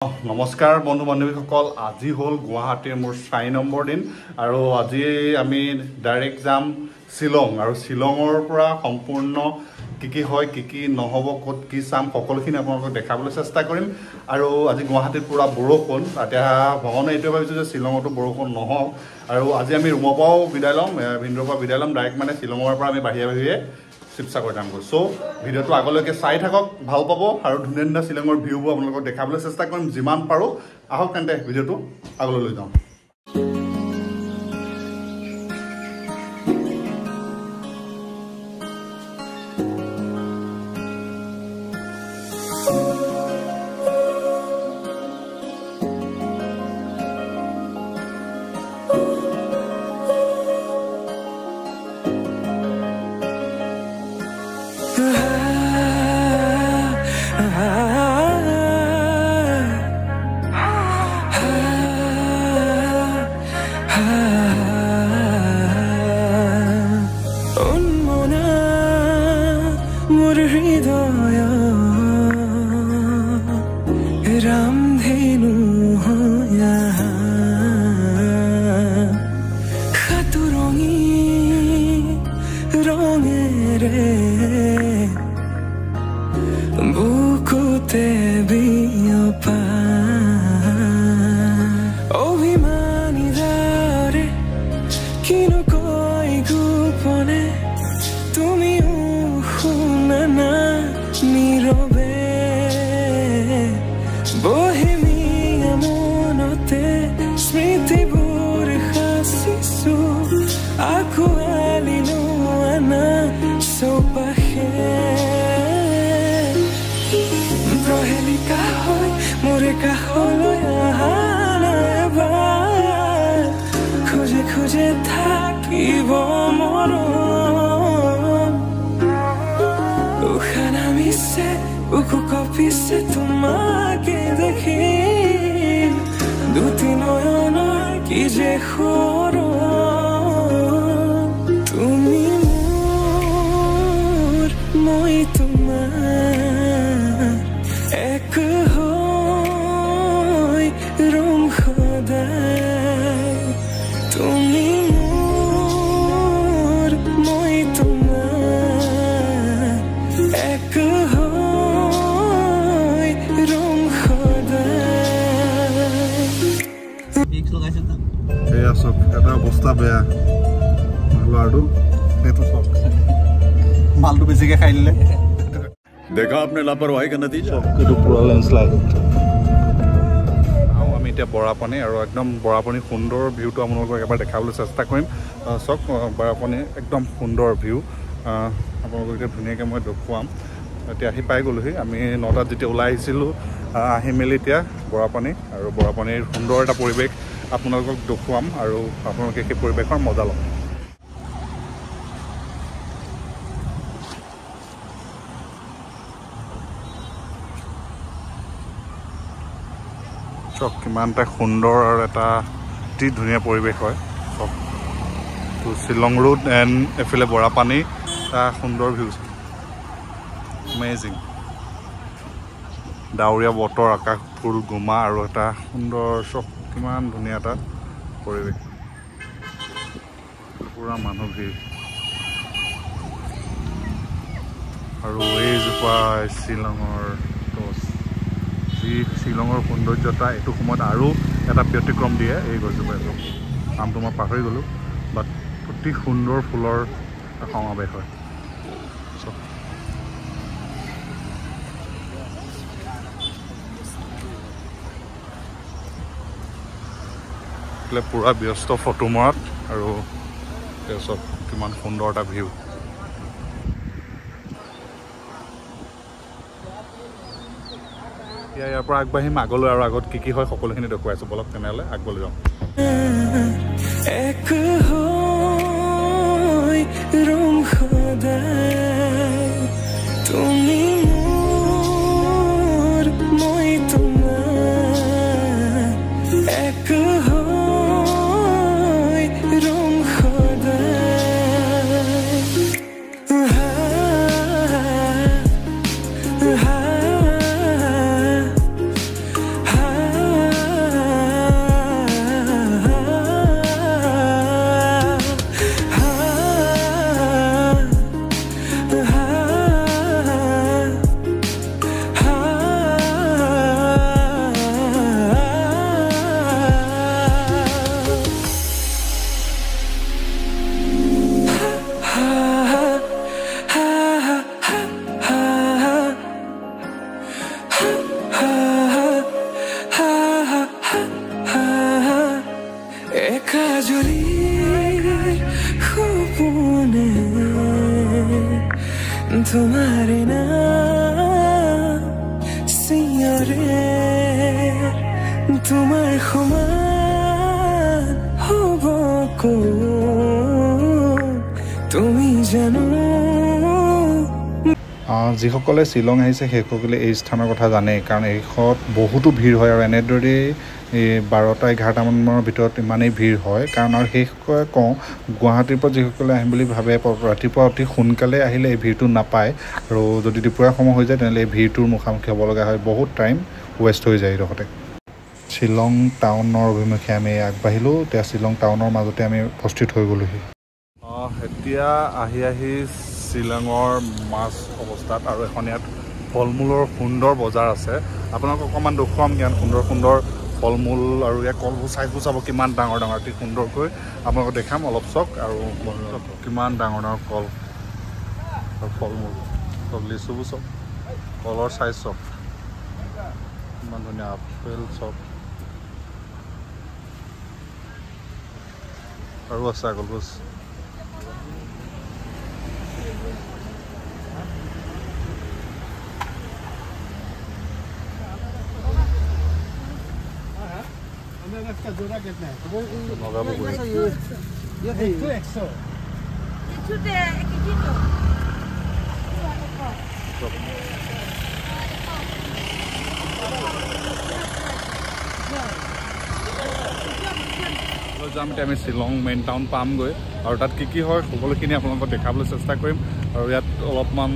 নমস্কাৰ বন্ধু বান্ধৱীসকল, আজি হ'ল গুৱাহাটীৰ মোৰ 4 নম্বৰ দিন আৰু আজি আমি ডাইৰেক্ট যাম শ্বিলং আৰু শ্বিলঙৰ পৰা সম্পূৰ্ণ কি কি হয় কি কি নহ'ব ক'ত কি চাম সকলোখিনি আপোনালোকক দেখাবলৈ চেষ্টা কৰিম। আৰু আজি গুৱাহাটীত পূৰা বৰষুণ, এতিয়া ভগৱানে এইটোৱে ভাবিছোঁ যে শ্বিলঙতো বৰষুণ নহওক। আৰু আজি আমি ৰুমৰ পৰাও বিদায় ল'ম, ভিন্দুৰ পৰা বিদায় ল'ম, ডাইৰেক্ট মানে শ্বিলঙৰ পৰা আমি বাহিৰে বাহিৰে শিৱসাগৰ যামগৈ। চ' ভিডিঅ'টো আগলৈকে চাই থাকক, ভাল পাব আৰু ধুনীয়া ধুনীয়া শ্বিলঙৰ ভিউবোৰ আপোনালোকক দেখাবলৈ চেষ্টা কৰিম যিমান পাৰোঁ। আহক তেন্তে ভিডিঅ'টো আগলৈ লৈ যাওঁ। খোজে খোজে থাকিব মৰম, উশাহ নামিছে বুকু কঁপিছে তোমাকে দেখি, দুটি নয়নৰ কি যে সৰম। তুমি মোৰ, মই তোমাৰ, এক হৈ ৰম সদায়। তুমি মোৰ, মই তোমাৰ, এক হৈ ৰম সদায়। এয়া চব এটা অৱস্থা বেয়া ল'ৰাটো, সেইটো চব মালটো বেছিকৈ খাই দিলে। देखा आपने लापरवाही का नतीजा। এইটো পুৰা লেণ্ডশ্লাইড। আমি এতিয়া বৰাপানী আৰু একদম বৰাপানীৰ সুন্দৰ ভিউটো আপোনালোকক এবাৰ দেখাবলৈ চেষ্টা কৰিম। চাওক বৰাপানী একদম সুন্দৰ ভিউ আপোনালোকক এতিয়া ধুনীয়াকৈ মই দেখুৱাম। এতিয়া আহি পাই গ'লোহি আমি 9টাত যেতিয়া ওলাই আহিছিলোঁ, আহি মেলি এতিয়া বৰাপানী আৰু বৰাপানীৰ সুন্দৰ এটা পৰিৱেশ আপোনালোকক দেখুৱাম আৰু আপোনালোকে সেই পৰিৱেশৰ মজা ল'ব। চব কিমান এটা সুন্দৰ আৰু এটা অতি ধুনীয়া পৰিৱেশ হয়। চব শ্বিলং ৰোড এণ্ড এইফালে বৰাপানী, এটা সুন্দৰ ভিউ, এমেজিং। ডাৱৰীয়া বতৰ, আকাশ ফুল গোমা আৰু এটা সুন্দৰ, চব কিমান ধুনীয়া এটা পৰিৱেশ, পুৰা মানুহ ভিৰ। আৰু এইজোপা শ্বিলঙৰ গছ, যি শ্বিলঙৰ সৌন্দৰ্যতা এইটো সময়ত আৰু এটা ব্যতিক্ৰম দিয়ে এই গছজোপা। নামটো মই পাহৰি গ'লোঁ, বাট অতি সুন্দৰ ফুলৰ সমাৱেশ হয়। পূৰা ব্যস্ত ফটো মৰাত আৰু চব কিমান সুন্দৰ এটা ভিউ। এতিয়া ইয়াৰ পৰা আগবাঢ়িম আগলৈ আৰু আগত কি কি হয় সকলোখিনি দেখুৱাই আছোঁ। বলক তেনেহ'লে আগলৈ যাওঁ। এক হৈ ৰম সদায়, তুমি মোৰ, মই তোমাৰ, এক হৈ ৰম সদায়। হা হা। তোমাৰে নাম চিঞৰে, তোমাৰ সমান হ'ব কোন তুমি জানো। যিসকলে শ্বিলং আহিছে সেইসকলে এই স্থানৰ কথা জানে, কাৰণ এইখনত বহুতো ভিৰ হয় আৰু এনেদৰেই এই 12টা 11টামানৰ ভিতৰত ইমানেই ভিৰ হয়। কাৰণ আৰু শেষকৈ কওঁ, গুৱাহাটীৰ পৰা যিসকলে আহিম বুলি ভাবে ৰাতিপুৱা অতি সোনকালে আহিলে এই ভিৰটো নাপায়, আৰু যদি দুপৰীয়া সময় হৈ যায় তেনেহ'লে এই ভিৰটোৰ মুখামুখি হ'ব লগা হয়, বহুত টাইম ৱেষ্ট হৈ যায় এইডোখৰতে। শ্বিলং টাউনৰ অভিমুখে আমি আগবাঢ়িলোঁ। এতিয়া শ্বিলং টাউনৰ মাজতে আমি উপস্থিত হৈ গ'লোহি। এতিয়া আহি আহি শ্বিলঙৰ মাজ অৱস্থাত আৰু এখন ইয়াত ফল মূলৰ সুন্দৰ বজাৰ আছে। আপোনালোকক অকণমান দেখুৱাম ইয়াত সুন্দৰ সুন্দৰ ফল মূল আৰু ইয়াৰ কলবোৰ চাইজবোৰ চাব কিমান ডাঙৰ ডাঙৰ, অতি সুন্দৰকৈ আপোনালোকক দেখাম অলপ চক। আৰু কিমান ডাঙৰ ডাঙৰ কল আৰু ফল মূল চব, লিচুবোৰ চব, কলৰ চাইজ চব কিমান ধুনীয়া, আপেল চব আৰু আছে কলগছ। যাম এতিয়া আমি শ্বিলং মেইন টাউন পামগৈ আৰু তাত কি কি হয় সকলোখিনি আপোনালোকক দেখাবলৈ চেষ্টা কৰিম। আৰু ইয়াত অলপমান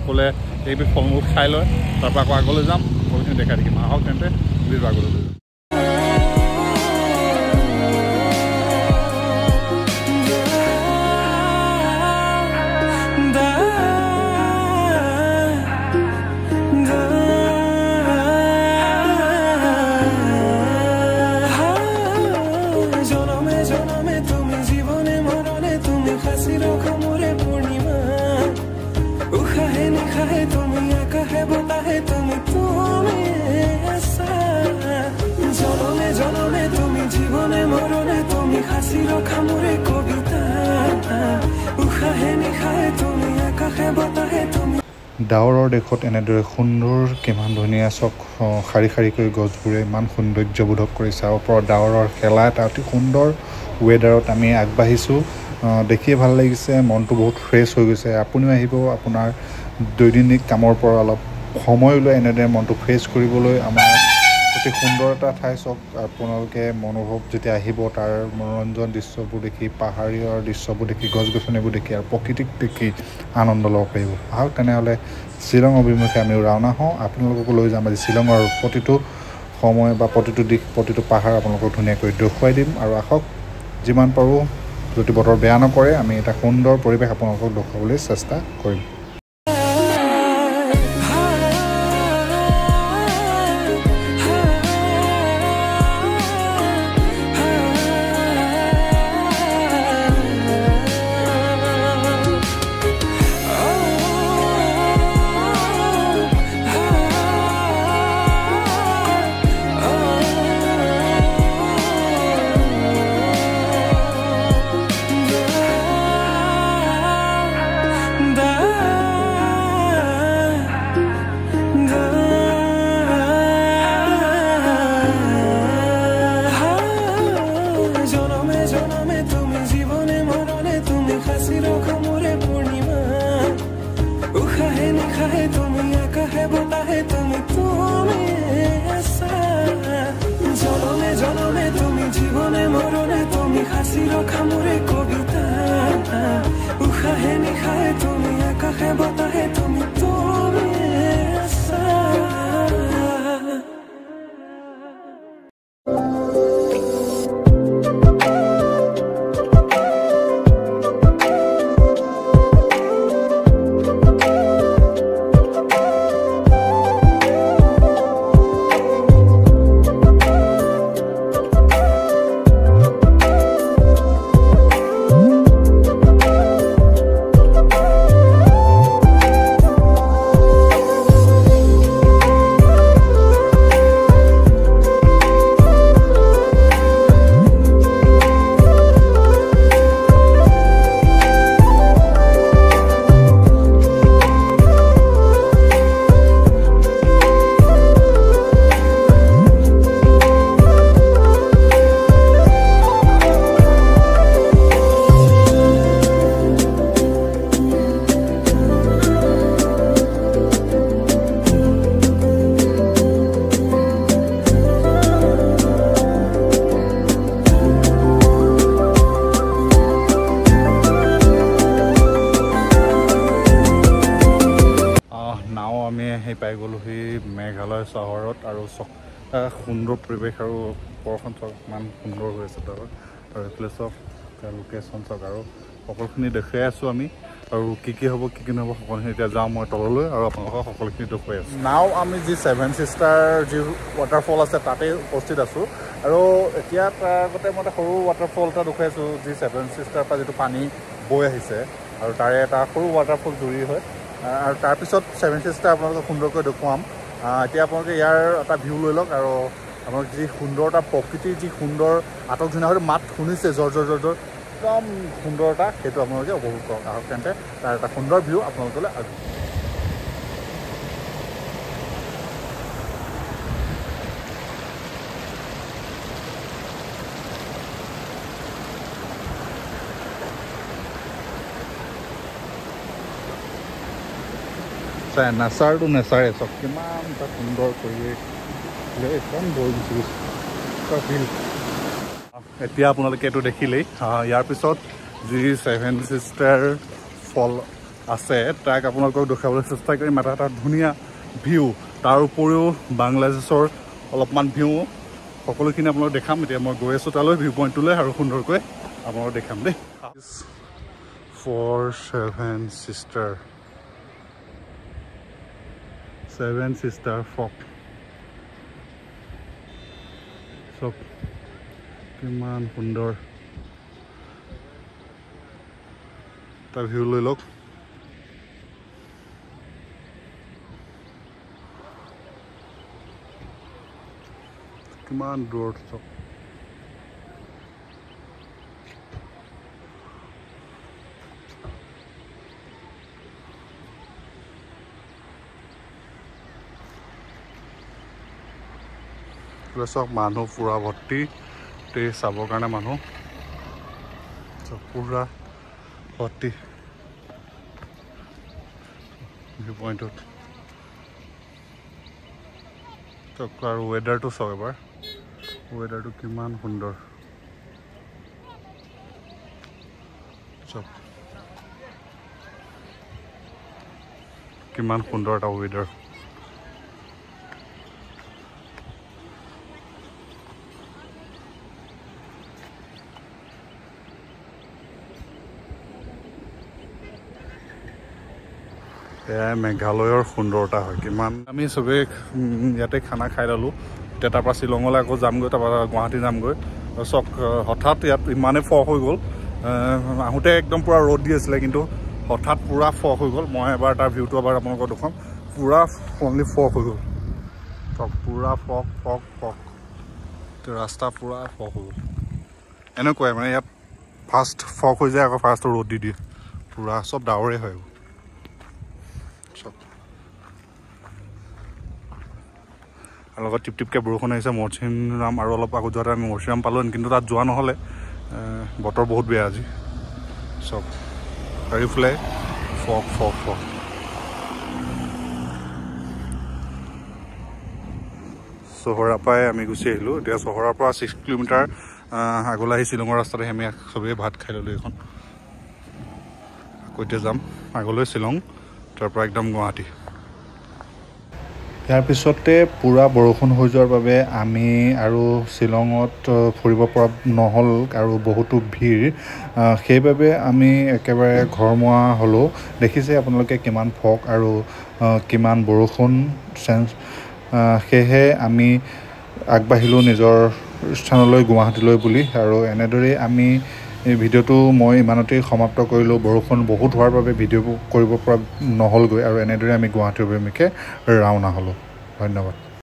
ক'লে এইবিধ ফল মূল খাই লয়, তাৰপৰা আকৌ আগলৈ যাম, সকলোখিনি দেখাই থাকিম। আহক তেন্তে ভিডিঅ'টো আগলৈ যাম। ডাৱৰৰ দেশত এনেদৰে সুন্দৰ কিমান ধুনীয়া চক শাৰী শাৰীকৈ গছবোৰে ইমান সৌন্দৰ্যবোধক কৰিছে। আৰু ওপৰত ডাৱৰৰ খেলা এটা অতি সুন্দৰ ৱেডাৰত আমি আগবাঢ়িছোঁ, দেখিয়ে ভাল লাগিছে, মনটো বহুত ফ্ৰেছ হৈ গৈছে। আপুনিও আহিব আপোনাৰ দৈনন্দিন কামৰ পৰা অলপ সময় লৈ এনেদৰে মনটো ফ্ৰেছ কৰিবলৈ আমাৰ অতি সুন্দৰ এটা ঠাই চাওক। আপোনালোকে মনোভৱ যেতিয়া আহিব তাৰ মনোৰঞ্জন দৃশ্যবোৰ দেখি, পাহাৰীয়া দৃশ্যবোৰ দেখি, গছ গছনিবোৰ দেখি আৰু প্ৰকৃতিক দেখি আনন্দ ল'ব পাৰিব। আহক তেনেহ'লে শ্বিলং অভিমুখে আমি ৰাওনা হওঁ। আপোনালোককো লৈ যাম আজি শ্বিলঙৰ প্ৰতিটো সময় বা প্ৰতিটো দিশ, প্ৰতিটো পাহাৰ আপোনালোকক ধুনীয়াকৈ দেখুৱাই দিম। আৰু আহক যিমান পাৰোঁ, যদি বতৰ বেয়া নকৰে আমি এটা সুন্দৰ পৰিৱেশ আপোনালোকক দেখুৱাবলৈ চেষ্টা কৰিম। আৰু চাওক সুন্দৰ পৰিৱেশ আৰু ওপৰখন চাওক ইমান সুন্দৰ হৈ আছে তাৰ। আৰু এইফালে চাওক লোকেশ্যন চাওক আৰু সকলোখিনি দেখুৱাই আছোঁ আমি। আৰু কি কি হ'ব কি কি নহ'ব সকলোখিনি এতিয়া যাওঁ মই তললৈ আৰু আপোনালোকক সকলোখিনি দেখুৱাই আছোঁ। নাও আমি যি ছেভেন ছিষ্টাৰ যি ৱাটাৰফল আছে তাতেই উপস্থিত আছোঁ। আৰু এতিয়া তাৰ আগতে মই এটা সৰু ৱাটাৰফল এটা দেখুৱাই আছোঁ, যি ছেভেন ছিষ্টাৰৰ পৰা যিটো পানী বৈ আহিছে আৰু তাৰে এটা সৰু ৱাটাৰফল জুৰি হয়। আৰু তাৰপিছত ছেভেন ছিষ্টাৰ আপোনালোকক সুন্দৰকৈ দেখুৱাম। এতিয়া আপোনালোকে ইয়াৰ এটা ভিউ লৈ লওক আৰু আপোনালোক যি সুন্দৰ এটা প্ৰকৃতিৰ যি সুন্দৰ আটক ধুনীয়া হয়তো মাত শুনিছে জৰ জৰ জৰ জৰ একদম সুন্দৰ এটা, সেইটো আপোনালোকে উপভোগ কৰক। আহক তেন্তে তাৰ এটা সুন্দৰ ভিউ আপোনালোকলৈ আগবঢ়াম। চাই নেচাৰটো নেচাৰে চব কিমান এটা সুন্দৰ পৰিৱেশ, একদম বৈ গুচি গৈছে ফিল। এতিয়া আপোনালোকে এইটো দেখিলেই। ইয়াৰ পিছত যি ছেভেন ছিষ্টাৰ ফল আছে তাক আপোনালোকক দেখুৱাবলৈ চেষ্টা কৰিম, এটা এটা ধুনীয়া ভিউ। তাৰ উপৰিও বাংলাদেশৰ অলপমান ভিউ সকলোখিনি আপোনালোক দেখাম। এতিয়া মই গৈ আছোঁ তালৈ ভিউ পইণ্টটোলৈ আৰু সুন্দৰকৈ আপোনালোকক দেখাম দেই। For seven sister, seven sister fog চব কিমান সুন্দৰ এটা ভিউ লৈ লওক। কিমান দূৰত চব। চব মানুহ পুৰা ভৰ্তি চাবৰ কাৰণে, মানুহ চব পুৰা ভৰ্তি ভিউ পইণ্টত। আৰু ৱেডাৰটো চাওক এবাৰ, ৱেডাৰটো কিমান সুন্দৰ। চব কিমান সুন্দৰ এটা ৱেডাৰ। এয়াই মেঘালয়ৰ সুন্দৰতা হয়। কিমান আমি চবেই ইয়াতে খানা খাই ল'লোঁ। এতিয়া তাৰপৰা শ্বিলঙলৈ আকৌ যামগৈ, তাৰপৰা গুৱাহাটী যামগৈ। চক হঠাৎ ইয়াত ইমানেই ফগ হৈ গ'ল, আহোঁতে একদম পূৰা ৰ'দ দি আছিলে, কিন্তু হঠাৎ পূৰা ফগ হৈ গ'ল। মই এবাৰ তাৰ ভিউটো এবাৰ আপোনালোকক দেখুৱাম। পূৰা অনলি ফগ হৈ গ'ল, চব পূৰা ফগ ফগ ফগ, ৰাস্তা পূৰা ফগ হৈ গ'ল। এনেকুৱাই মানে ইয়াত ফাৰ্ষ্ট ফগ হৈ যায়, আকৌ ফাৰ্ষ্ট ৰ'দ দি দিয়ে, পূৰা চব ডাৱৰে হয় চব। আৰু লগত টিপ টিপকৈ বৰষুণ আহিছে। মৰচিৰাম আৰু অলপ আগত যোৱাতে আমি মৰচিৰাম পালোঁ, কিন্তু তাত যোৱা নহ'লে, বতৰ বহুত বেয়া আজি। চব চাৰিওফালে ফগ ফগ ফগ। চহৰাৰ পৰাই আমি গুচি আহিলোঁ। এতিয়া চহৰৰ পৰা 6 কিলোমিটাৰ আগলৈ আহি শ্বিলঙৰ ৰাস্তাতে আমি চবেই ভাত খাই ল'লোঁ এইখন। আকৌ এতিয়া যাম আগলৈ শ্বিলং, তাৰপৰা একদম গুৱাহাটী। ইয়াৰ পিছতে পূৰা বৰষুণ হৈ যোৱাৰ বাবে আমি আৰু শ্বিলঙত ফুৰিব পৰা নহ'ল আৰু বহুতো ভিৰ, সেইবাবে আমি একেবাৰে ঘৰমুৱা হ'লোঁ। দেখিছে আপোনালোকে কিমান ফগ আৰু কিমান বৰষুণ চেঞ্জ। সেয়েহে আমি আগবাঢ়িলোঁ নিজৰ স্থানলৈ, গুৱাহাটীলৈ বুলি। আৰু এনেদৰেই আমি এই ভিডিঅ'টো মই ইমানতেই সমাপ্ত কৰিলোঁ। বৰষুণ বহুত হোৱাৰ বাবে ভিডিঅ' কৰিব পৰা নহ'লগৈ আৰু এনেদৰে আমি গুৱাহাটীৰ অভিমুখে ৰাওনা হ'লোঁ। ধন্যবাদ।